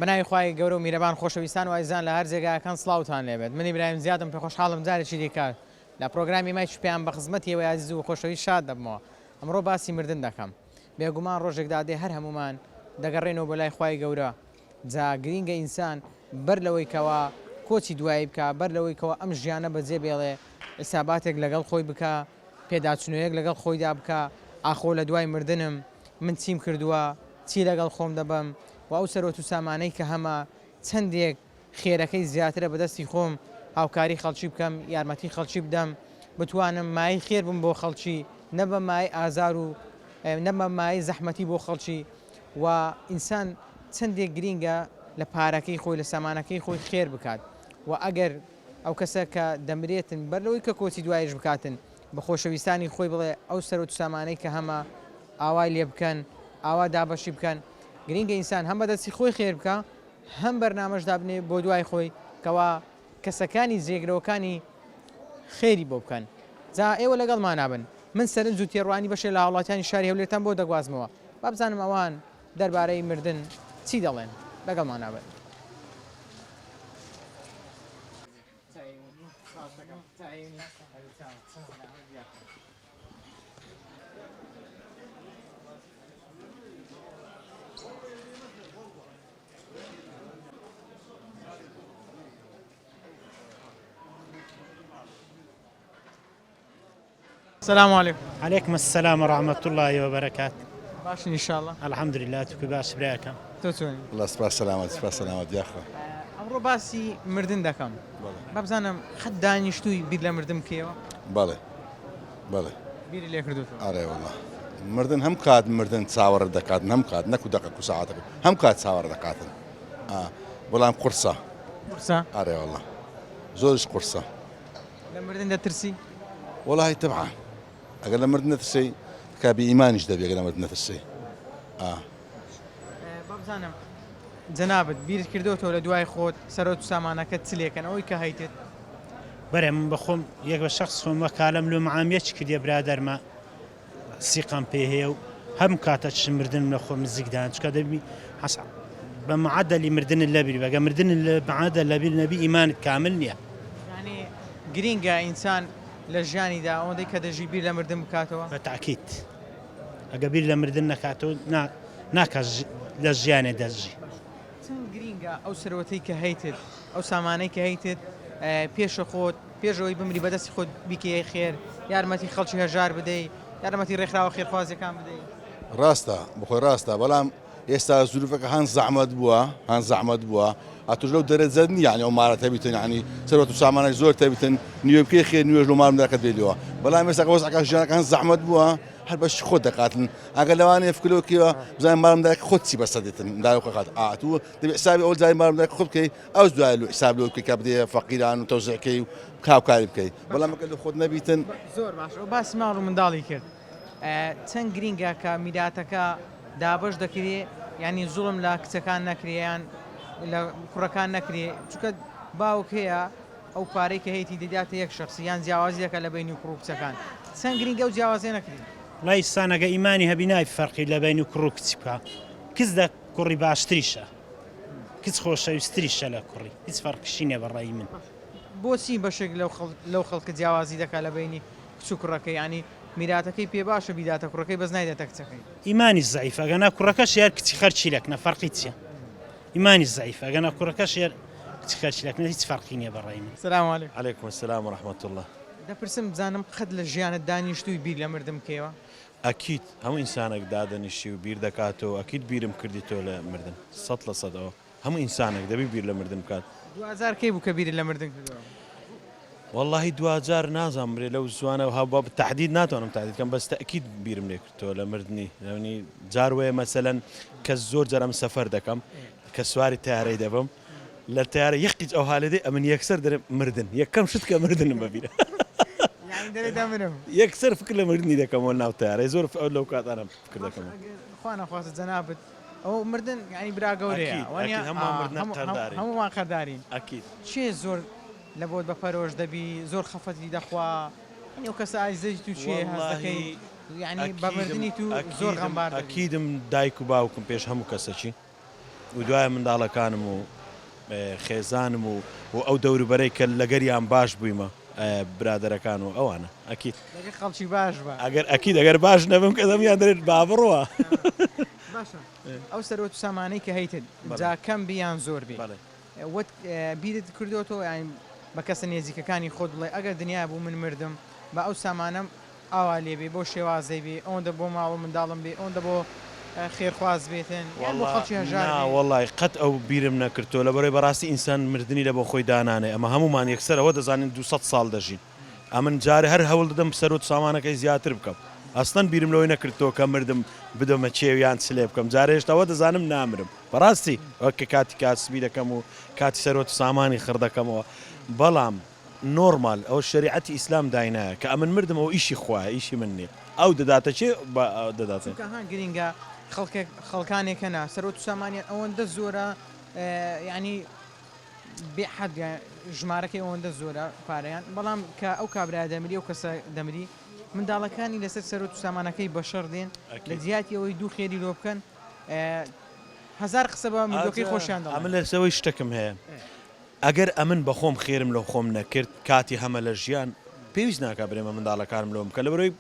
بەناوی خوای گەورە و میرەبان خۆشەویستان و ئازیزان لە هەر جێگایەکان سڵاوتان لێبێت من ئیبراهیم زیادم پێ خۆشحاڵم جارێکی دیکە لە پرۆگرامی مایکی پەیام بە خزمەتی ئێوەی ئازیز و خۆشەویست شاد دەبمەوە ئەمڕۆ باسی مردن دەکەم بێگومان ڕۆژێک دادێ هەر هەموومان دەگەڕێینەوە بۆ لای خوای گەورە جا گرینگە ئینسان بەر لەوەی کەوا کۆچی دوایی بکا بەر لەوەی کەوا ئەم ژیانە بەجێ بێڵێ حیساباتێک لەگەڵ خۆی بکا پێداچونەوەیەک لەگەڵ خۆیدا بکا ئاخۆ لە دوای مردنم من چیم کردووە چی لەگەڵ خۆم دەبەم و ئەو سەروەت و سامانەی کە هەمە چەندێک خێرەکەی زیاترە بەدەستی خۆم هاوکاری خەڵکی بکەم یارمەتی خەڵکی بدەم بتوانم مایەی خێر بم بۆ خەڵکی نەبم مایەی ئازار و نەبم مایەی زەحمەتی بۆ خەڵکی و ئینسان چەندێک گرینگە لە پارەکەی خۆی لە سامانەکەی خۆی خێر بکات و ئەگەر ئەو کەسە کە دەمرێتن بەر لەوەی کە کۆچی دوایش بکاتن بە خۆشەویستانی خۆی بڵێ ئەو سەرۆت و سامانەی کە هەمە ئاوای لێ بکەن ئاوا دابەشی بکەن گرینگە ئینسان هەم بەدەستی خۆی خێر بکە هەم بەرنامەش دابنێ بۆ دوای خۆی کەوا کەسەکانی جێگرەوەکانی خێری بۆ بکەن جا ئێوە لەگەڵمانا بن من سەرنج و تێڕوانی بەشێ لە هاوڵاتیانی شاری هەولێرتان بۆ دەگوازمەوە با بزانم ئەوان دەربارەی مردن چی دەڵێن لەگەڵمانا بن. سلام علیکم. علیکم السلام و رحمة اللە و برکاته. باشن ان شاء اللە. الحمدللە توکو باش براکەم. تۆ چۆنی؟ وەڵا سپاس سەلامەت سپاس سەلامەت یاخوا. ئەمڕۆ باسی مردن دەکەم. با بزانم قەت دانیشتووی بیر لە مردن بکەیەوە؟ بەڵێ بەڵێ. بیری لێ کردووتەوە؟ ئەرێ وەڵا مردن هەم کات مردن چاوەڕێت دەکاتن هەم کات نەکو دەقەک و سەعاتەک هەم کات چاوەڕێ دەکاتن ئا بەڵام قورسە. قورسە؟ ئەرێ وەڵا زۆریش قورسە. لە مردن دەترسی؟ وەڵاهی تەبعەن ئەگەر لە مردن نەترسی کا بی ئیمانیش دەبی ئەگەر لە مردن نەترسی ئا. با بزانم جەنابت بیرت کردۆتەوە لە دوای خۆت سەرۆت و سامانەکەت چ لێکەن ئەوەی کە هەیتت؟ بەرێ من بەخۆم یەک بە شەخس خۆم وەکالەم لۆ معامیە چ کردیە برادەرمە سیقەم پێ هەیە و هەم کاتە چ مردنم لە خۆم نزیک دان چکە دەبی حەس بە معەدەلی مردنت لەبیر بێ گەر مردنت لە معەدەل لەبیر نەبی ئیمانت کامل نییە. یانی گرینگە ئینسان لە ژیانیدا ئەوەندەی کە دەژی بیر لە مردن بکاتەوە؟ بە تاکید ئەگەر بیر لە مردن نەکاتەوە نا ناکا لە ژیانێ دەژی. چەند گرینگە ئەو سەروەتەی کە هەیتت ئەو سامانەی کە هەیتت پێشە خۆت پێش ئەوەی بمری بەدەستی خۆت بیکەیە خێر یارمەتی خەڵکی هەژار بدەی یارمەتی ڕێکخراوە خێرخوازیەکان بدەی. ڕاستە بخۆی ڕاستە بەڵام ئێستا زروفەکە هەن زەحمەت بووە هەن زەحمەت بووە ئەتوش لەو دەرەجە نیە یعنی ئەو مارە تەبیتن یعنی سەروەت و سامانێک زۆر تەبیتن نوێ بکەی خێر نوێژ لۆ مار منداڵەکەت بێلیەوە بەڵام ئێستا کە وەزعەکە ژیانەکە هەن زەحمەت بووە هەر بەشی خۆت دەکاتن ئەگەر لەوانەیە فکرەوە کەیەوە بزانین مار منداڵەکە خۆت چی بەسەر دێتن منداڵی خۆت ئاتوو دەبێ حسابی ئەو جاری مار منداڵەکە خۆت بکەی ئەو دوای لۆ حساب لۆ بکەی کە بدەیە فەقیران و تەوزیع کەی و هاوکاری بکەی بەڵام ئەگەر لۆ خۆت نەبیتن. زۆر باشە ئەو باسی ماڵ و منداڵی کرد چەند گرینگە کە میراتەکە دابەش دەکرێ یانی زوڵم لە کچەکان نەکرێ یان لە کوڕەکان نەکرێ چونکە باوک هەیە ئەو پارەی کە هەیەتی دەداتە یەک شخصی یان جیاوازی دەکات لە بەینی کوڕ و کچەکان چەند گرینگە ئەو جیاوازیە نەکرێ. وەڵا ئینسان ئەگەر ئیمانی هەبی نابی فەرقی لە بەینی کوڕ و کچ بکا کچ لە کوڕی باشتریشە. کچ خۆشەویستریشە لە کوڕی هیچ فەرقیشی نیە بە ڕەئی من. بۆچی بەشێک لەو خەڵکە جیاوازی دەکات لە بەینی کچ و کوڕەکەی یانی میراتەکەی پێ باشە بیداتە کوڕەکەی بەس نایداتە کچەکەی. ئیمانی زەعیفە ئەگەنا کوڕەکەشی هەر کچی خەرچی لەکنە فەرقی چیە ئیمانی زەعیفە ئەگەنا کوڕەکەشی هەر کچی خەرچی لەکنە هیچ فەرقی نیە بە ڕەئی من. سلام علیکم. علیکم السلام و رحمە اللە. دەپرسم بزانم قەت لە ژیانت دانیشتووی بیر لە مردن بکەیەوە؟ ئەکید هەموو ئینسانێک دادەنیشی و بیر دەکاتەوە ئەکید بیرم کردیتەوە لە مردن سەت لە سەد ئەوە هەموو ئینسانێک دەبی بیر لە مردن بکات. دواجار کەی بوو کە بیرت لە مردن کردەوە؟ وەڵاهی دواجار نازانم برێ لەو زوانە ها بە تەحدید ناتوانم تەحدید کەم بەس تەئکید بیرم لێ کردەوە لە مردنی یانی جار وەیە مەسەلەن کە زۆر جار ئەمن سەفەر دەکەم کە سواری تەیارەی دەبم لە تەیارە یەقیچ ئەوها لێ دێ ئەمن یەکسەر دەرێم مردن یەکەم شت کە مردنم بەبیرە یانی دەرێ دەمرم. یەکسەر فکر لە مردنی دەکەمەوە ناو تەیارەی زۆر لەو کاتانە فکر باشە دەکەمەوە. ئەگەر خوا نەخواستە جەنابت ئەوە مردن یانی برا گەورەیە ئەکید وانیە ئەکید هەموومان ئا مردنە هەموو قەردارین هەموومان قەردارین. ئەکید. کێ زۆر لە بۆت بە پەرۆش دەبی زۆر خەفەتی دەخوا یانی ئەو کەسە ئازیزەی تو کێیە هەست دەکەی وەڵاهی یانی بە ئەکیدم مردنی تو زۆر ئەکیدم غەمبار دەبی. ئەکیدم دایک و باوکم پێش هەموو کەسەکی. و دوایە منداڵەکانم و خێزانم و و ئەو دەوروبەرەی کە لەگەریان باش بوویمە برادەرەکان و ئەوانە ئەکید. لەگەر خەڵکی باش بە. ئەگەر ئەکید ئەگەر باش نەبم کە دەمیان دەرێت با بڕوا. باشە ئەو سەروەت و سامانەی کە هەیتت جا کەم بی یان زۆر بی وەت بیرت کردۆتەوە یان بە کەسە نێزیکەکانی خۆت بڵێ ئەگەر دنیا بوو من مردم با ئەو سامانەم ئاوا لێ بێ بەو شێوازەی بێ ئەوەندە بۆ ماڵ و منداڵم بێ ئەوەندە بۆ خێرخواز بێتن یان بۆ وەڵا خەڵکی هەژار نا بێ. وەڵای قەت ئەو بیرم نەکردتەوە لەبەرئەوەی بەڕاستی ئینسان مردنی لەبۆ خۆی دانانێ ئەمە هەموومان یەکسەر ئەوە دەزانین 200 ساڵ دەژین ئەمن جارێ هەر هەوڵ دەدەم سەروەت و سامانەکەی زیاتر بکەم ئەسڵەن بیرم لەوەی نەکردتەوە کە مردم بدەمە کێ یان چ لێ بکەم جارێ هێشتا ئەوە دەزانم نامرم بەڕاستی وەک کە کاتی کاسبی دەکەم و کاتی سەروەت و سامانی خڕ دەکەمەوە بەڵام نۆرمال ئەوە شەریعەتی ئیسلام داینایە کە ئەمن مردم ئەوە ئیشی خوایە ئیشی من نیە ئەو دەداتە کێ با دەداتێ. چونکە ها گرینگە خەڵکێک خەڵکانێک هەنە سەروەت و سامانیان ئەوەندە زۆرە یانی بێ حەد ژمارەکەی ئەوەندە زۆرە پارەیان بەڵام کە ئەو کابرایە دەمری ئەو کەسە دەمری منداڵەکانی لەسەر سەروەت و سامانەکەی بەشەڕ دێن لە جیاتی ئەوەی دوو خێری لۆ بکەن هەزار قسە بە مردوەکەی خۆشیان دەڵێن. ئەمن لەسەوەی شتەکم هەیە ئەگەر ئەمن بەخۆم خێرم لۆ خۆم نەکرد کاتی هەمە لە ژیان پێویست ناکا برێمە منداڵەکانم لۆم بکە لەبەرەوەی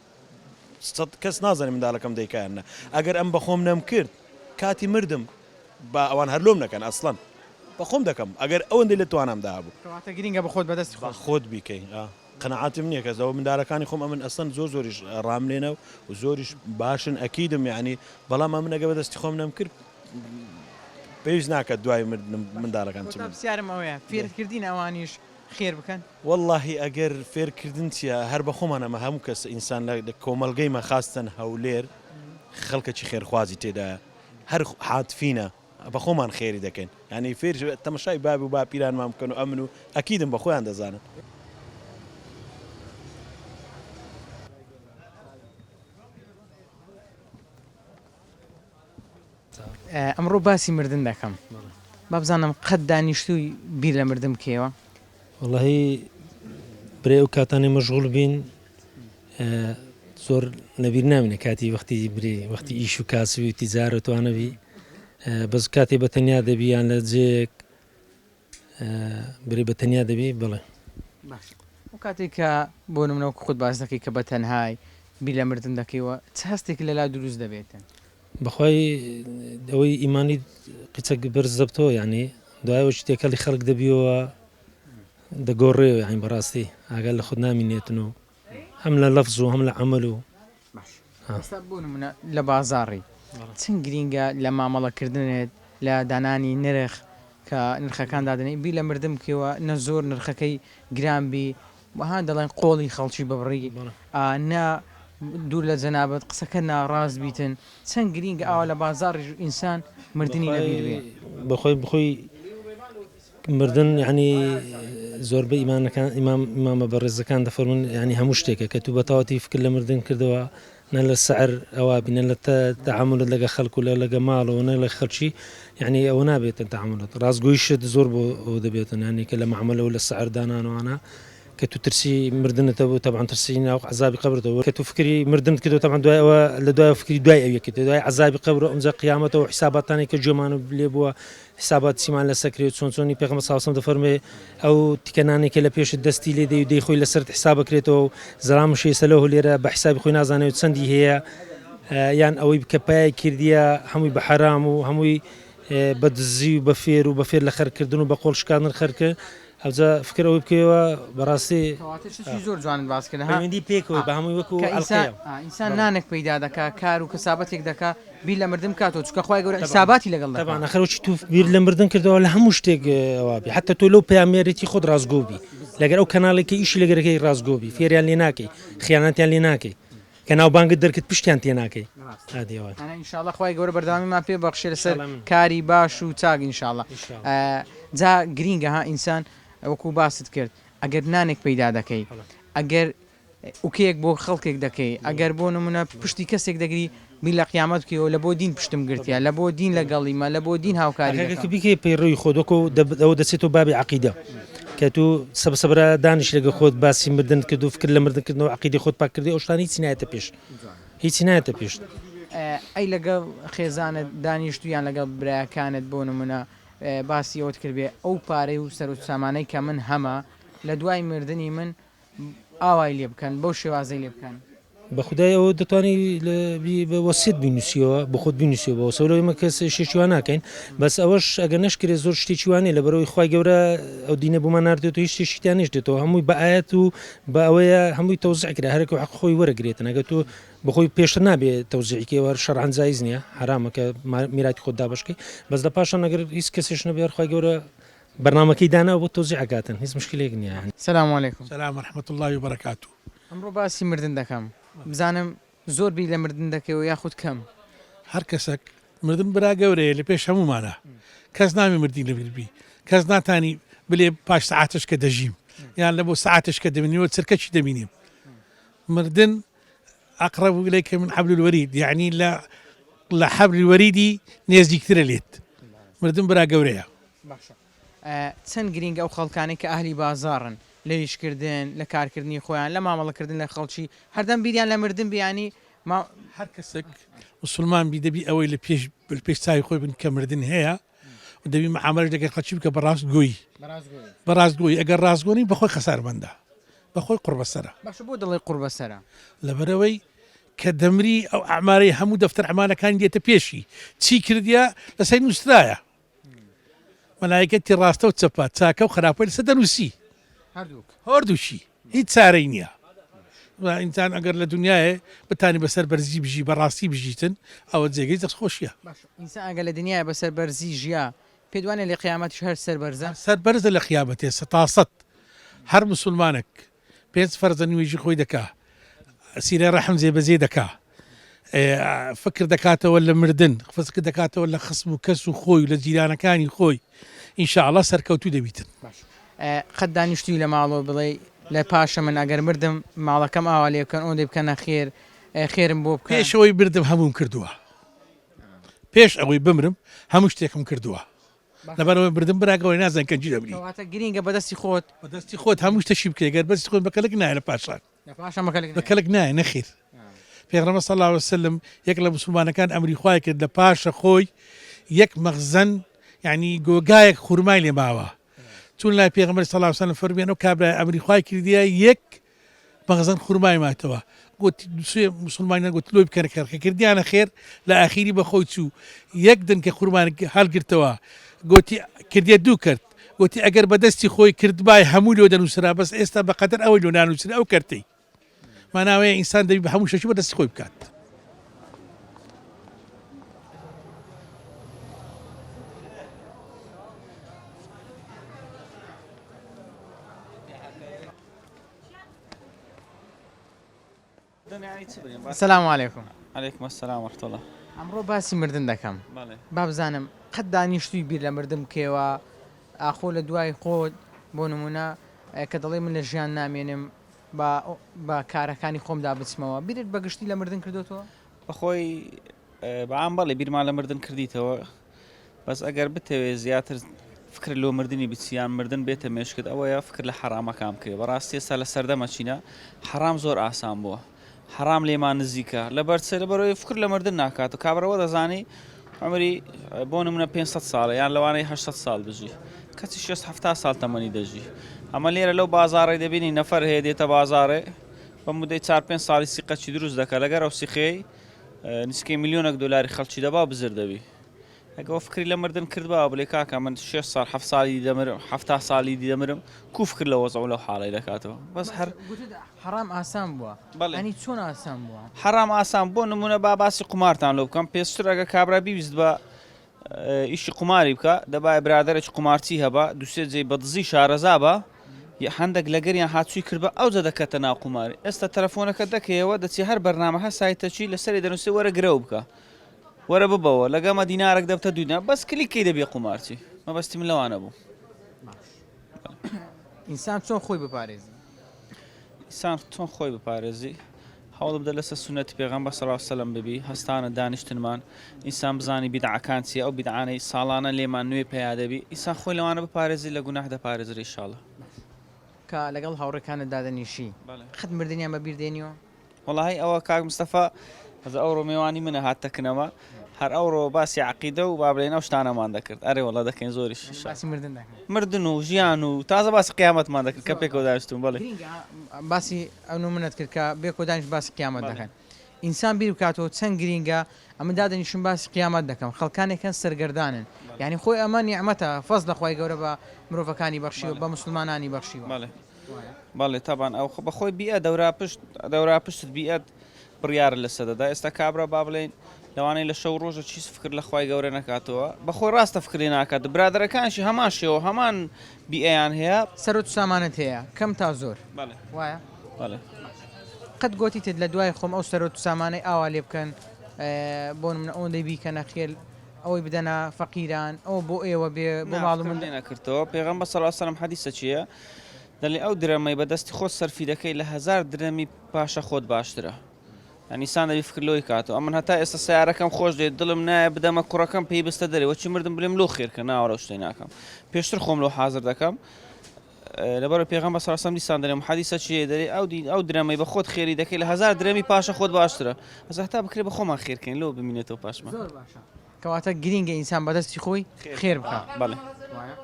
سەد کەس نازانێ منداڵەکەم دەیکا یان نا ئەگەر ئەم بەخۆم نەمکرد کاتی مردم با ئەوان هەر لۆم نەکەن ئەسڵەن بەخۆم دەکەم ئەگەر ئەوەندەی لە توانامدا هەبوو. کەواتە گرینگە بەخۆت بەدەستی خۆت. بەخۆت بیکەی ئا قەناعەتم نییە کەس ئەوە مندالەکانی خۆم ئەمن ئەسڵەن زۆر زۆریش ڕام لێنە و زۆریش باشن ئەکیدم یانی بەڵام ئەمن ئەگەر بەدەستی خۆم نەمکرد پێویست ناکات دوای مردنم منداڵەکان چ کۆتا پرسیارم ئەوەیە فێرت کردین ئەوانیش خێر بکەن؟ وەڵاهی ئەگەر فێرکردن چیە هەر بەخۆمان ئەمە هەموو کەس ئینسان لە کۆمەڵگەی مە خاستەن هەولێر خەڵکەکی خێرخوازی تێدایە هەر عاتفینە بەخۆمان خێری دەکەین یانی فێر تەمەشای باب و باپیرانمان بکەن و ئەمن و ئەکیدم بەخۆیان دەزانن. ئەمڕۆ باسی مردن دەکەم با بزانم قەت دانیشتووی بیر لە مردن بکەیەوە؟ وەڵاهی برێ ئەو کاتانەی مەشغوڵ بین زۆر لەبیر نامینە کاتی وەختی برێ وەختی ئیش و کاسبی و تیجارە توانەبی بەس کاتێ بە تەنیا دەبی یان لە جێیەک برێ بە تەنیا دەبی بڵێ. باش ئەو کاتێک کە بۆ نمونە وەکو خۆت باس دەکەی کە بە تەنهای بیر لە مردن دەکەیەوە چ هەستێک لەلا دروست دەبێتن؟ بەخوای ئەوەی ئیمانی قیچەک بەرز دەبتەوە یانی دوای ئەوەی تێکەڵی خەڵک دەبیەوە دەگۆڕێەوە یانی بەڕاستی ئاگا لە خۆت نامینێتن و هەم لە لەفز و هەم لە عەمەل و باش ئێستا بۆ نمونە لە بازاڕی چەند گرینگە لە مامەڵە کردنت لە دانانی نرخ کە نرخەکان دادەنێی بیر لە مردن بکەیەوە نە زۆر نرخەکەی گران بی وەها دەڵێن قۆڵی خەڵکی ببڕی نە دوور لە جەنابت قسەکە ناڕاست بیتن چەند گرینگە ئاوا لە بازاڕیش ئینسان مردنی لەبیر بێ. بەخۆی بخۆی مردن یعنی زۆربەی ئیمانەکان ئیمام ئیمامە بەڕێزەکان دەفەرموون یعنی هەموو شتێکە کە تو بەتەواوەتی فکر لە مردن کردەوە نە لە سعر ئەوا بی نە لە تەعامولت لەگە خەڵک و لە لەگە ماڵەوە نە لە خەڵکی یعنی ئەوە نابێتن تەعامولت ڕاستگۆیشت زۆر بۆ ئەوە دەبێتن یعنی کە لە معاملە و لە سعر دانانەوانە کە تو ترسی مردنت هەبوو تەبعەن ترسی ناو عەزابی قەبرت هەبوو کە تو فکری مردنت کردەوە تەبعەن دوای ئەوە لە دوای فکری دوای ئەویە کردی دوای عەزابی قەبر و ئەمجا قیامەتەوە حیساباتانەی کە گوێمان لێ بووە حیسابات چیمان لەسەر کرێ و چۆن چۆنی پێغەمبەر صلی اللە علیه و سلم دەفەرموێ ئەو تیکە نانەی کە لە پێشت دەستی لێ دەی و دەیخۆی لەسەرت حیساب ئەکرێتەوە و زەلامش هەیە سەلەوه لێرە بە حیسابی خۆی نازانێ و چەندی هەیە یان ئەوەی کە پای کردیە هەمووی بە حەرام و هەمووی بە دزی و بە فێر و بە فێر لە خەرکردن و بە قۆڵ شکاندن خەرکە ئەوجا فکر ئەوەی بکەیەوە بەڕاستی کەواتە شتێکی زۆر جوانت باس کرد ها پەیوەندی پێکەوەی بە هەمووی وەکو کە ئینسان ئەڵقەیە ئا ئینسان بەڵێ نانێک پەیدا دەکا کار و کەسابەتێک دەکا بیر لە مردن بکاتەوە چونکە خوای گەورە تەبعەن حیساباتی لەگەڵ دەکا تەبعەن ئەخر وەکی تو بیر لە مردن کردەوە لە هەموو شتێک ئەوا بی حەتە تۆ لەو پەیامنێرێتی خۆت ڕاستگۆ بی لەگەر ئەو کەناڵێک کە ئیشی لەگەرەکەی ڕاستگۆ بی فێریان لێ ناکەی خیانەتیان لێ ناکەی کە ناوبانگت دەرکرد پشتیان تێ ناکەی ئادی ئەوە. ئەنا ان شاءاللە خوای گەورە بەردەوامیمان پێ بەخشێ لەسەر ان شاءاللە امین. کاری باش و چاک ان شاءاللە ان شاءاللە. جا گرینگە ها ئینسان وەکو باست کرد ئەگەر نانێک پەیدا دەکەی ئەگەر ئوکەیەک بۆ خەڵکێک دەکەی ئەگەر بۆ نمونە پشتی کەسێک دەگری بیر لە قیامەت بکەیەوە لە بۆ دین پشتم گرتیە لە بۆ دین لەگەڵیمە لە بۆ دین هاوکاری ئەگەر دەکەم. بیکەی پەیڕەوی خۆت وەکو ئەوە دەچێتەوە بابی عەقیدە کە تو سەبر سەبرا دانیش لەگە خۆت باسی مردنت کرد و فکر لە مردن کردنەوە عەقیدەی خۆت پاک کردی ئەو شتانە هیچی نایەتە پێش هیچی نایەتە پێش. ئەی لەگەڵ خێزانت دانیشتوو یان لەگەڵ برایەکانت بۆ نمونە باسی ئەوەت کردبێ ئەو پارەی و سەروەت و سامانەی کە من هەمە لە دوای مردنی من ئاوای لێ بکەن بەو شێوازەی لێ بکەن؟ بە خودای ئەوە دەتوانی بە وەسیەت بینوسیەوە بۆ خۆت بینوسیەوە بە وەسەوە ئێمە کەس شتێکی وا ناکەین بەس ئەوەش ئەگەر نەشکرێت زۆر شتێکی وا نیە لەبەرئەوەی خوای گەورە ئەو دینە بۆمان ناردێتەوە هیچ شتێکی تیا نەشتێتەوە هەمووی بە ئایەت و بە ئەوەیە هەمووی تەوزیع کرا هەرێک و حەق خۆی وەرەگرێتن ئەگەر تۆ بەخۆی پێشتر نابێ تەوزیعی کەی هەر شەرعەن جایز نییە حەرامە کە میراتی خۆت دابەش کەی بەس لە پاشان ئەگەر هیچ کەسێش نەبێ هەر خوای گەورە بەرنامەکەی داناوە بۆ تەوزیع ئەکاتن هیچ مشکلەیەک نییە یانی. سلام علیکم. سلام ورحمە اللە وبرکاته. ئەمڕۆ باسی مردن دەکەم بزانم زۆر بیر لە مردن دەکەیەوە یاخود کەم؟ هەر کەسەک مردن برا گەورەیە لە پێش هەموومانە کەس ناوی مردی لەبیر بی کەس ناتانی بلێ پاش سەعاتش کە دەژیم یان لە بۆ سەعاتش کە دەبینیەوە چرکەکی دەبینیم مردن اقرب الیک من حبل الورید یعنی لە لە حبل الوریدی نێزیکترە لێت مردن برا گەورەیە. باشە چەند گرینگە ئەو خەڵکانەی کە ئەهلی بازاڕن لە ئیشکردن لە کارکردنی خۆیان لە مامەڵەکردن لە خەڵکی هەردەم بیریان لە مردن بی یانی ما. هەر کەسێک موسڵمان بی دەبی ئەوەی لە پێش لە پێش چاوی خۆی بن کە مردن هەیە و دەبی معامەلەش لەگەڵ خەڵکی بکە بە ڕاستگۆیی بە ڕاستگۆیی ئەگەر ڕاستگۆ نی بەخۆی خەسارمەندە بەخۆی قوڕبەسەرە. باشە بۆ دەڵێی قوڕبەسەرە؟ لەبەرئەوەی کە دەمری ئەو ئەعمالەی هەموو دەفتەر ئەعمالەکانی دێتە پێشی چی کردیە لەسەری نووسرایە مەلایکەتی ڕاستە و چەپە چاکە و خراپەی لەسەر دەنووسی هەردووک هەردووکی هیچ چارەی نییە ئینسان ئەگەر لە دنیاە بتانی بەسەر بەرزی بژی بەڕاستی بژیتن ئەوە جێگەی دەستخۆشیە ئینسان ئەگەر لە دنیاە بەسەر بەرزی ژیا پێت وانیە لە قیامەتیش هەر سەر بەرزە؟ سەر بەرزە لە قیامەتێ سەتاسەت هەر موسولمانەک پێنج فەرزە نوێژی خۆی دەکا سیلەی ڕەحم جێبەجێ دەکا فکر دەکاتەوە لە مردن فکر دەکاتەوە لە خسم و کەس و خۆی و لە جیرانەکانی خۆی ان شاء اللە سەرکەوتوو دەبیتن. باش قەت دانیشتووی لە ماڵەوە بڵێی لە پاشە من ئەگەر مردم ماڵەکەم ئاوا لێ بکەن ئەوەندەی بکەنە خێر خێرم بۆ بکەن. پێش ئەوەی بردم هەمووم کردووە پێش ئەوەی بمرم هەموو شتێکم کردووە لەبەرئەوەی مردن برا گەورەی نازانین کەنجی دەمری. کەواتە گرینگە بەدەستی خۆت. بەدەستی خۆت هەموو شتەکی بکەی گەر بەدەستی خۆت بەکەلک نایە لە پاشان. لە پاشان بەکەلک نایە. بەکەلک نایە نەخیر. پێغەمبەر صلی اللە علیە وسلم یەک لە موسڵمانەکان ئەمری خوای کرد لە پاشە خۆی یەک مەخزەن یعنی گۆگایەک خورمای لێ ماوە چون لای پێغەمبەر صلی اللە علیە وسلم فەرمیان ئەو کابرای ئەمری خوای کردیە یەک مەخزەن خورمای ماتەوە گوتی سێ موسڵمانیان گوت لۆی بکەنە خێر کە کردیانە خێر لە ئاخیری بە خۆی چوو یەک دنکە خورمان هەڵگرتەوە گوتی کردیە دوو کرد گوتی ئەگەر بە دەستی خۆی کردبای هەموو لۆ دەنووسرا بەس ئێستا بەقەدەر ئەوەی لۆ نانووسرا ئەو کەرتەی ماناوەیە ئینسان دەبی بە هەموو شتێکی بە دەستی خۆی بکات. سلام علیکم. علیکم السلام ورحمة الله. ئەمڕۆ باسی مردن دەکەم با بزانم قەت دانیشتووی بیر لە مردن بکەیەوە ئاخۆ لە دوای خۆت بۆ نمونە کە دەڵێی من لە ژیان نامێنم با بە کارەکانی خۆمدا بچمەوە بیرت بە گشتی لە مردن کردۆتەوە؟ بەخۆی بە عام بەڵێ بیرمان لە مردن کردیتەوە بەس ئەگەر بتەوێ زیاتر فکر لۆ مردنی بچی یان مردن بێتە مێشکت ئەوەیە فکر لە حەرامەکان بکەی بەڕاستی ئێستا لە سەردەمە چینە حەرام زۆر ئاسان بووە حەرام لێمان نزیکە لەبەر چ لەبەرەوەی فکر لە مردن ناکات و کابرەوە دەزانی عمری بۆ نمونە 500 ساڵە یان لەوانەیە 800 ساڵ بژی کەچی 6 70 ساڵ تەمەنی دەژی ئەمە لێرە لەو بازاڕی دەبینی نەفەر هەیە دێتە بازاڕێ بە مدەی 4 5 ساڵی سیقەچی دروست دەکە لەگەر ئەو سیخەی نزیکەی ملیۆنێک دۆلاری خەڵکی دەبا و بزر دەبی ئەگە ئەو فکری لە مردن کردبا بڵێ کاکە من شێست ساڵ حەفت ساڵی دی دەمرم حەفتا ساڵی دی دەمرم کو فکر لە وەزع و لەو حاڵەی دەکاتەوە بەس هەر گوتت حەڕام ئاسان بووە بەڵێ. یانی چۆن ئاسان بووە؟ حەڕام ئاسان بۆ نمونە با باسی قومارتان لۆ بکەم پێشتر ئەگە کابرا بیویست بە ئیشی قوماری بکە دەبایە برادەرێکی قومارچی هەبا دوسێ جێی بە دزی شارەزا بە هەندێک لەگەریان هاتووی کرد بە ئەوجە دەکەتە ناو قوماری ئێستا تەلەفۆنەکە دەکەیەوە دەچی هەر بەرنامە هەر سایتەکی لەسەری دەنووسێ وەرە گرەو بکە وەرە ببەوە لەگەمە دینارێک دەبتە دوو دینار بەس کلیک کەی دەبیە قومارچی مەبەستی من لەوانە بوو. ئینسان چۆن خۆی بپارێزی؟ ئینسان چۆن خۆی بپارێزی؟ هەوڵ بدە لەسەر سوننەتی پێغەمبەر صلی اللە علیە وسلم ببی هەستانە دانیشتنمان ئینسان بزانی بیدعەکان چیە ئەو بیدعانەی ساڵانە لێمان نوێ پەیا دەبی ئینسان خۆی لەوانە بپارێزی لە گوناح دەپارێزرێ ان شاء اللە. کە لەگەڵ هاوڕێکانت دادەنیشی قەت مردنیان بە بیر دێنیەوە؟ وەڵاهی ئەوە کاک مستەفا. ئەز ئەوڕۆ مێوانی منە هاتتە کنەوە هەر ئەوڕۆ باسی عەقیدە و با بڵێین ئەو شتانەمان دەکرد ئەرێ وەڵا دەکەین زۆریش یانی باسی مردن دەکەن. مردن و ژیان و تازە باسی قیامەتمان دەکرد کە پێکەوە دانیشتوون بەڵێ. گرینگە باسی ئەو منت کرد کە بێکەوە دانیشت باسی قیامەت بەڵێ. دەکەن ئینسان بیر بکاتەوە چەند گرینگە ئەمن دادەنیشم باسی قیامەت دەکەم خەڵکانێک هەن سەرگەردانن یانی خۆی ئەمە نیعمەتە فەزلە خوای گەورە بە مرۆڤەکانی بەخشیوە بەڵێ. بە موسڵمانانی بەخشیوە. بەڵێ وایە؟ بەڵێ تەبعەن ئەو بەخۆی بیئە دەورا پشت دەورا پشتت بیئەت بڕیارت لەسەر دەدا ئێستا کابرا با بڵێین لەوانەیە لە شەو ڕۆژە چیز فکر لە خوای گەورە نەکاتەوە بەخۆی ڕاستە فکری ناکات برادەرەکانشی هەمان شێوە هەمان بیئەیان هەیە. سەروەت و سامانت هەیە کەم تا زۆر بەڵێ وایە؟ بەڵێ. قەت گۆتیتت لە دوای خۆم ئەو سەروەت و سامانەی ئاوا لێ بکەن بۆ نمونە ئەوەندەی بیکەنە خێل ئەوەی بدەنە فەقیران ئەوە بۆ ئێوە بێ بۆ نا ماڵ و فکرم منداڵ. لێ نەکردەوە پێغەمبەر صلی اللە علیە وسلم حەدیسە چیە دەلێ ئەو درەمەی بە دەستی خۆت سەرفی دەکەی لە هەزار درەمی پاشە خۆت باشترە یانی ئینسان دەبی فکر لۆی کاتەوە ئەمن هەتا ئێستا سیارەکەم خۆش دێت دڵم نایە بدەمە کوڕەکەم پێی بستە دەرێ وەچی مردم بلێم لۆ خێرکە ناوەرە شتێ ناکەم پێشتر خۆم لۆ حاضر دەکەم لەبەر پێغەمبەر صلی الله علیه و سلم دیسان دەرێم حەدیسە چیە دەرێ ئەو دی ئەو درەمەی بە خۆت خێری دەکەی لە هەزار درەمی پاشە خۆت باشترە ئەز هەتا بکرێ بە خۆمان خێرکەین لۆ بمینێتەوە پاشمان زۆر باشە کەواتە گرینگە ئینسان بەدەستی خۆی خێر بکا بەڵێ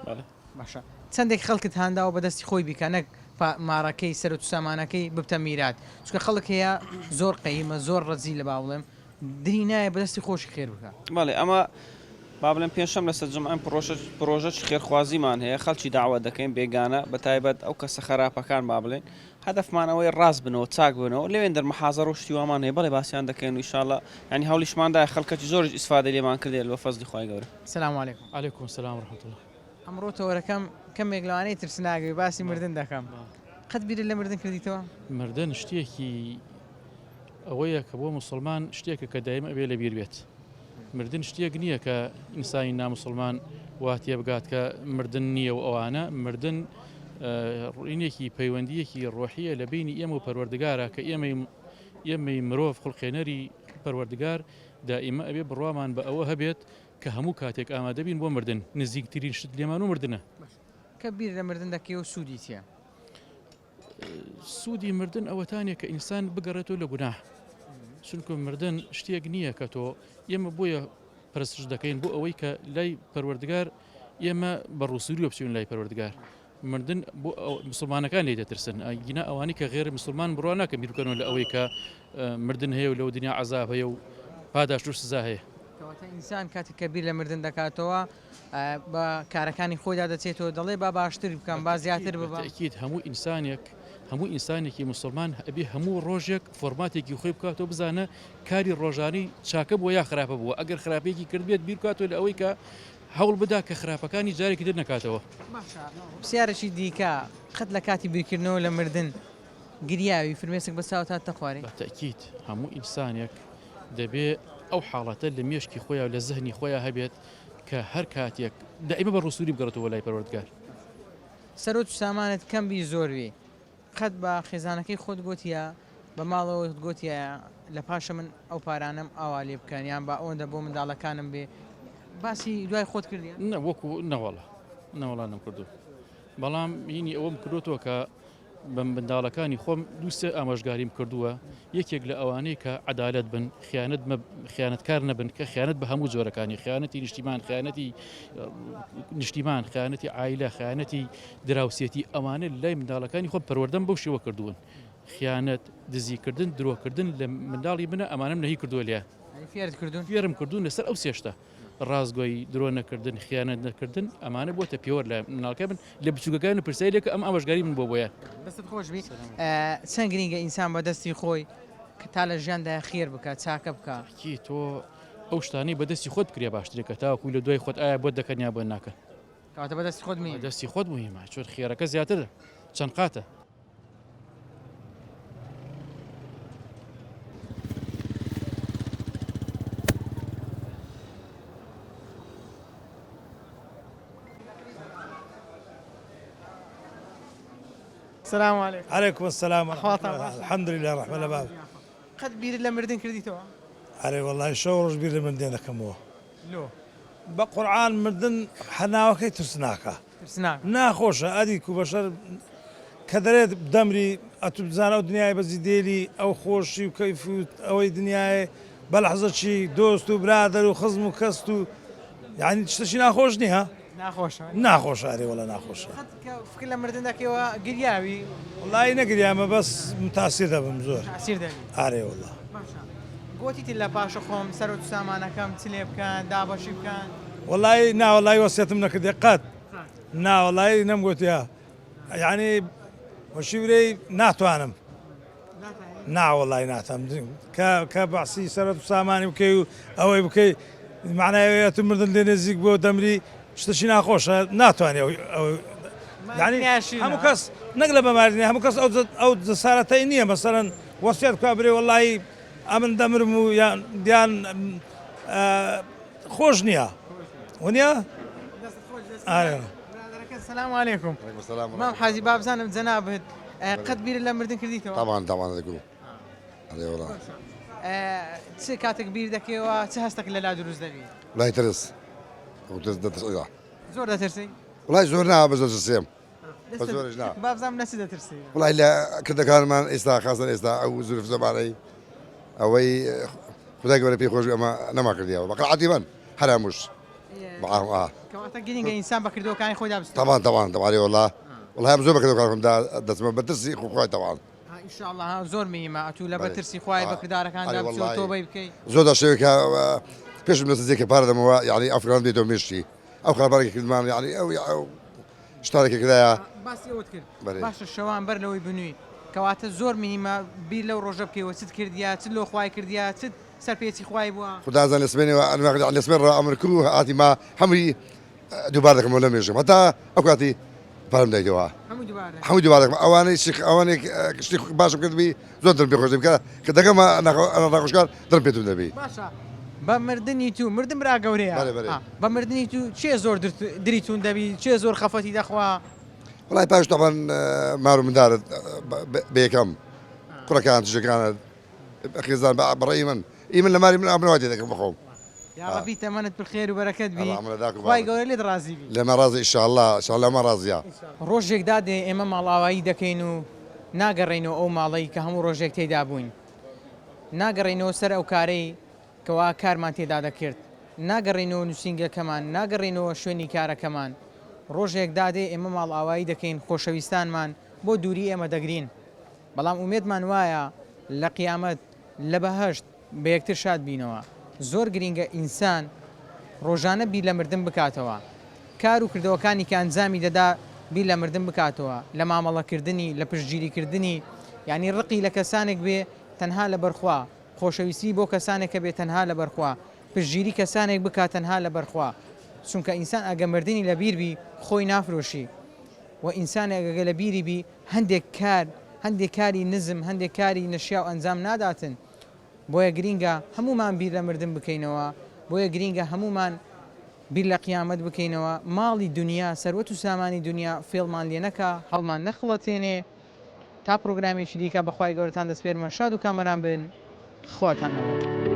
بەڵێ باشە چەندێک خەڵکت هانداوە بەدەستی خۆی بیکا نەک پا مارەکەی سەروەت و سامانەکەی ببتە میرات چونکە خەڵک هەیە زۆر قەیمە زۆر ڕەزیلە با بڵێم دری نایە بەدەستی خۆشی خێر بکا. بەڵێ ئەمە با بڵێم پێنجشەم لەسەر جومعەم پڕۆژە پڕۆژەکی خێرخوازیمان هەیە خەڵکی دەعوەت دەکەین بێگانە بەتایبەت ئەو کەسە خەراپەکان با بڵێین هەدەفمان ئەوەیە ڕاست بنەوە چاک بنەوە لەوێندەر محازەڕە و شتی وامان هەیە بەڵێ باسیان دەکەین و ئیشاڵا یانی هەوڵیشمان دایە خەڵکەکی زۆریش ئیسفادەی لێمان کردێ بە فەزلی خوای گەورە. سلام علیکم. علیکم سلام و رحمە اللە. ئەمڕۆ تەوەرەکەم کەمێک لەوانەیە ترسناک بێ باسی مردن دەکەم قەت بیرت لە مردن کردیتەوە؟ مردن شتێکی ئەوەیە کە بۆ موسڵمان شتێکە کە دایم ئەبێ لەبیر بێت مردن شتێک نییە کە ئینسانی نامسلمان وا تێبگات کە مردن نییە و ئەوانە مردن ڕوینێکی پەیوەندیەکی ڕۆحیە لە بینی ئێمە و پەروەردگارە کە ئێمەی ئێمەی مرۆڤ خوڵقێنەری پەروەردگار دائیمە ئەبێ بڕوامان بە ئەوە هەبێت کە هەموو کاتێک ئامادە بین بۆ مردن، نزیکترین شت لێمان و مردنە. کە بیر لە مردن دەکەیەوە سوودی چییە؟ سوودی مردن ئەوەتانە کە ئینسان بگەڕێتەوە لە گوناه، چونکە مردن شتێک نییە کە تۆ ئێمە بۆیە پرسش دەکەین بۆ ئەوەی کە لای پەروەردگار ئێمە بە ڕووسووریەوە بچین لای پەروەردگار. مردن بۆ مسلمانەکان لێی دەترسن ئەگینا ئەوانەی کە غێر مسلمان بڕوا ناکەن بیر بکەنەوە لە ئەوەی کە مردن هەیە و لەو دنیا عەزاب هەیە و پاداشت و سزا هەیە. کەواتە ئینسان کاتێک کە بیر لە مردن دەکاتەوە بە کارەکانی خۆیدا دەچێتەوە دەڵێ با باشتر بکەم با زیاتر ببم. بەتەئکید هەموو ئینسانێک هەموو ئینسانێکی مسلمان ئەبێ هەموو ڕۆژێک فۆرماتێکی خۆی بکاتەوە بزانە کاری ڕۆژانەی چاکە بووە یا خراپە بووە ئەگەر خراپەیەکی کردبێت بیر بکاتەوە لە ئەوەی کە هەوڵ بدا کە خراپەکانی جارێکی تر نەکاتەوە. باشە پرسیارێکی دیکە قەت لە کاتی بیرکردنەوە لە مردن گریاوی فرمێسک بە چاوت هاتتە خوارێ؟ بە تەئکید هەموو ئینسانێک دەبێ ئەو حاڵەتە لە مێشکی خۆیا و لە زهنی خۆیا هەبێت کە هەر کاتێک دائیمە بە ڕووسووری بگەڕێتەوە بۆ لای پەروەردگار. سەروەت و سامانت کەم بی زۆر بی قەت بە خێزانەکەی خۆت گۆتیە بە ماڵەوەت گۆتیە لە پاشە من ئەو پارانەم ئاوا لێ بکەن یان با ئەوەندە بۆ منداڵەکانم بێ باسی دوای خۆت کردیە؟ نە وەکو نەوەڵا نەوەڵا نەم کردو بەڵام هینی ئەوەم کردۆتەوە کە بە منداڵەکانی خۆم دوو سێ ئامۆژگاریم کردووە یەکێک لە ئەوانەی کە عەدالەت بن خیانەت خیانەتکار نەبن کە خیانەت بە هەموو جۆرەکانی خیانەتی نیشتیمان خیانەتی نیشتیمان خیانەتی عایلە خیانەتی دراوسێتی ئەوانە لای منداڵەکانی خۆم پەروەردەم بەو شێوە کردوون خیانەت دزیکردن درۆکردن لە منداڵی منە ئەمانەم نەهی کردووە لێیان فێرت کردوون فێرم کردوون لەسەر ئەو سێشتە ڕاستگۆیی درۆ نەکردن خیانەت نەکردن ئەمانە بۆتە پێوەر لە مناڵکە من لە بچووکەکان و پرسیاری لێکە ئەم ئامۆژگاری من بۆ بۆیان. دەستت خۆش بی چەند گرینگە ئینسان بە دەستی خۆی کە تا لە ژیاندا خێر بکا چاکە بکا. کی تۆ ئەو شتانەی بە دەستی خۆت بکرێ باشترە کە تاوەکو لە دوای خۆت ئایا بۆت دەکەن یا بۆت ناکەن. کەواتە بە دەستی خۆت مهمە. بە دەستی خۆت مهمە چون خێرەکە زیاترە چەند قاتە. سلام علیکم. علیکم السلام ورحمة ئەحواڵتان الله باشە؟ الحمد لله رحمە لە باب. قەت بیرت لە مردن کردیتەوە؟ ئەرێ وەڵای شەو ڕۆژ بیر لە مردنێ دەکەمەوە. لۆ؟ بە قورعان مردن حەناوەکەی ترسناکە. ترسناکە. ناخۆشە ئەدی کو بەشەر کە دەرێت دەمری. ئەتو بزانە ئەو دنیای بەجی دێلی ئەو خۆشی و کەیف و ئەوەی دنیای بە لەحزەکی دۆست و برادەر و خزم و کەست و یعنی شتەکی ناخۆش نییە؟ ناخۆشە ناخۆشە ئەرێ وەڵا ناخۆشە. قەت کە فکر لە مردن دەکەیەوە گریاوی؟ وەڵایی نەگریامە بەس متاسیر دەبم زۆر. تاسیر دەبی. ئارێ وەڵا. باشە گۆتیت لە پاشە خۆم سەروەت و سامانەکەم چ لێ بکەن دابەشی بکەن؟ وەڵایی نا وەڵایی وەسیەتم نەکردێ قەت نا وەڵایی نەمگۆتیە یانی وەشی برێی ناتوانم نا وەڵای ناتوانم کە کە بەعسی سەرەت و سامانی بکەی و ئەوەی بکەی معنای ئەوەیە تو مردن لێ نزیک بۆ دەمری شتەکی ناخۆشە ناتوانێ ئەو ئەو یعنی هەموو کەس نەک لە بەماردنی هەموو کەس ئەو ئەو جەسارەتەی نییە مەسەلەن وەسیەت بکا برێ وەڵایی ئەمن دەمرم و یان یان خۆش نییە ونیە؟ ئارێ. برادەرەکە سلام علیکم مام حاجی با بزانم جەنابت قەت بیر لە مردن کردیتەوە؟ طبعا طبعا دەگو ئەرێ وەڵا چ کاتێک بیر دەکەیەوە چ هەستێک لەلا دروست دەبی؟ وڵای ترس ئەو ترس دەترس زۆر دەترسی؟ وڵای زۆر نا بەس دەترسێم بە زۆریش نا با بزانم لە چ دەترسی؟ وڵای لە کردەکانمان ئێستا خاصەن ئێستا ئەو زورف زەمانەی ئەوەی خدای گەورە پێی خۆش بێ ئەمە نەما کردیەوە بە قەناعەتی من هەر هەمووش بەعام ئا کەواتە گرینگە ئینسان بە کردەوەکانی خۆیدا بچێت تەبان تەبان تەبان وەڵا وەڵا هەم زۆر بە کردەوەکانی خۆمدا دەچمە بە ترسی خوای تەبان ان شاء الله زۆر مهمە ئەتوو لە بە ترسی خوای بە کردارەکاندا بچی و تۆبەی بکەی زۆر دا شەوێکە پێشم لە سزێکە پارە دەمەوە یعنی ئەو فکرانە دێتەوە مێشکی ئەو خراپانە کە کردمان یعنی ئەو ئەو شتانێکە کرایە باسی ئەوت کرد باشە شەوان بەر لەوەی بنووی کەواتە زۆر مهمە بیر لەو ڕۆژە بکەیەوە چت کردیا چت لۆ خوای کردیا چت سەرپێچی خوای بووە. خودا زانێ سبەینێ لە سبەین ڕا ئەمر کو هاتی ما هەمووی دووبارە دەکەمەوە لە مێژم هەتا ئەو کاتی پارەم دایتەوە هەمووی دووبارە دەکەم ئەوانەی شیخ ئەوانەی شتی باشم کردبی زۆر دڵم پێ خۆش دەبی کە کە دەگەمە ناخۆشکار دڵم پێ توند دەبی. باشە بە مردنی تو مردن برا گەورەیە بەلێ بەلێ. بە مردنی تو کێ زۆر دری توند دەبی کێ زۆر خەفەتی دەخوا؟ وەڵای پاش تەبعەن مار و مندارت بە یەکەم کوڕەکان کچەکانت خێزان بە بەڕێی من ئی من لە ماری من ئەمن وا تێدەکەم بەخۆم. یاڕەبی تەمەنت پر خێر و بەرەکەت بی خوای گەورە لێت ڕازی بی. لێمان ڕازی ئیشاڵا ئیشاڵا لەمان ڕازیە. ڕۆژێک دادێ ئێمە ماڵئاوایی دەکەین و ناگەڕێینەوە ئەو ماڵەی کە هەموو ڕۆژێک تێیدا بووین. ناگەڕێینەوە سەر ئەو کارەی کەوا کارمان تێدا دەکرد. ناگەڕێینەوە نووسینگەکەمان، ناگەڕێینەوە شوێنی کارەکەمان. ڕۆژێک دادێ ئێمە ماڵئاوایی دەکەین، خۆشەویستانمان بۆ دووری ئێمە دەگرین. بەڵام ئومێدمان وایە لە قیامەت لە بەهەشت بە یەکتر شاد بینەوە. زۆر گرینگە ئینسان ڕۆژانە بیر لە مردن بکاتەوە. کار و کردەوەکانی کە ئەنجامی دەدا بیر لە مردن بکاتەوە، لە مامەڵە کردنی، لە پشتگیری کردنی، یانی ڕقی لە کەسانێک بێ تەنها لەبەر خوا، خۆشەویستی بۆ کەسانێک هەبێ تەنها لەبەر خوا، پشتگیری کەسانێک بکا تەنها لەبەر خوا. چونکە ئینسان ئەگە مردنی لە بیر بی خۆی نافرۆشی و ئینسانێک ئەگە لە بیری بی هەندێک کار هەندێک کاری نزم هەندێک کاری نەشیاو ئەنجام ناداتن بۆیە گرینگە هەموومان بیر لە مردن بکەینەوە بۆیە گرینگە هەموومان بیر لە قیامەت بکەینەوە ماڵی دونیا سەروەت و سامانی دونیا فێڵمان لێ نەکا هەڵمان نەخڵەتێنێ تا پرۆگرامێکی دیکە بەخوای گەورەتان دەسپێرمە شاد و کامەران بن خواتان لەگەڵ.